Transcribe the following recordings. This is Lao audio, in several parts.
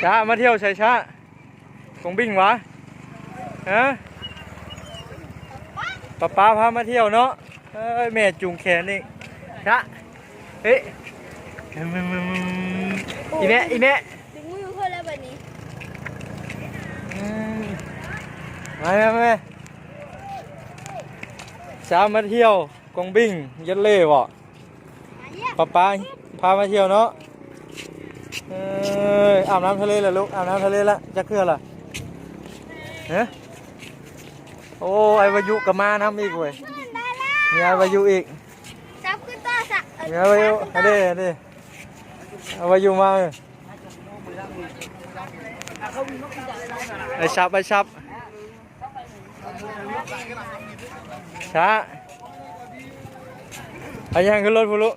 ຊາ ມາທ່ຽວໃສຊາ? ກົງບິງຫວາ? ຮະ? ປ້າປ້າພາມາທ່ຽວເນາະ. ເອີຍ ແມ່ຈູງແຂນອີກ. ຊາ ເອີຍ ອີແມ່ ອີແມ່ ດຶງມືເພິ່ນແລ້ວບັດນີ້. ອືມ ມາ ມາ ມາ ຊາມາທ່ຽວ ກົງບິງ ເຢັດເລ່ບໍ? ປ້າປ້າພາມາທ່ຽວເນາະ. ເອີຍ ອາບນ້ຳທະເລລະລູກ ອາບນ້ຳທະເລລະ. ຈັກເທື່ອລະ? ຮະ? ໂອ້ ອ້າຍວາຍຸກໍມານຳອີກເວີຍ. ມີອ້າຍວາຍຸອີກ. ຈັບຂຶ້ນຕໍ່ຊະ. ມີອ້າຍວາຍຸ ອັນເດ ອັນເດ ອ້າຍວາຍຸມາ. ໄອ້ຊັບ ໄອ້ຊັບ ຊາ ໄປຍ່າງຂຶ້ນລົດພຸ້ນລູກ.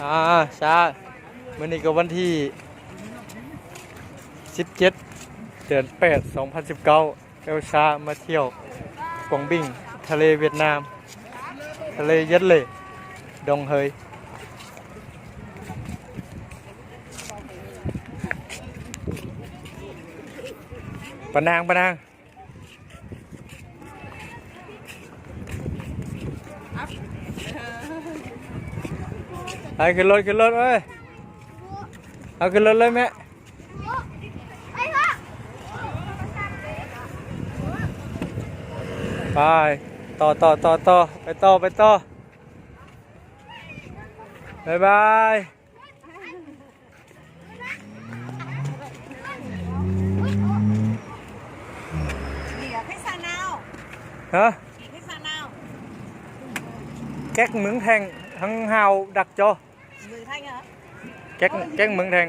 ອາ ຊາ ມື້ນີ້ກໍວັນທີສິບເຈັດ ເດືອນແປດ ສອງພັນສິບເກົ້າ. ເອວຊາມາທ່ຽວກົງບິງ ທະເລຫວຽດນາມ ທະເລເຢັດເລ່ ດົງເຮີຍ. ປານາງ ປານາງ ໄປຂຶ້ນລົດ ຂຶ້ນລົດເອີຍ. ເອົາຂຶ້ນລົດເລີຍແມ່. ໄປ ຕໍ່ ຕໍ່ ຕໍ່ ຕໍ່ ໄປຕໍ່ ໄປຕໍ່ ບາຍບາຍ. ຮະ? ແກັກເມືອງແທ່ງ ທັງຮາວດັກຈໍ. ແກັກ ແກັກເມືອງແທ່ງ.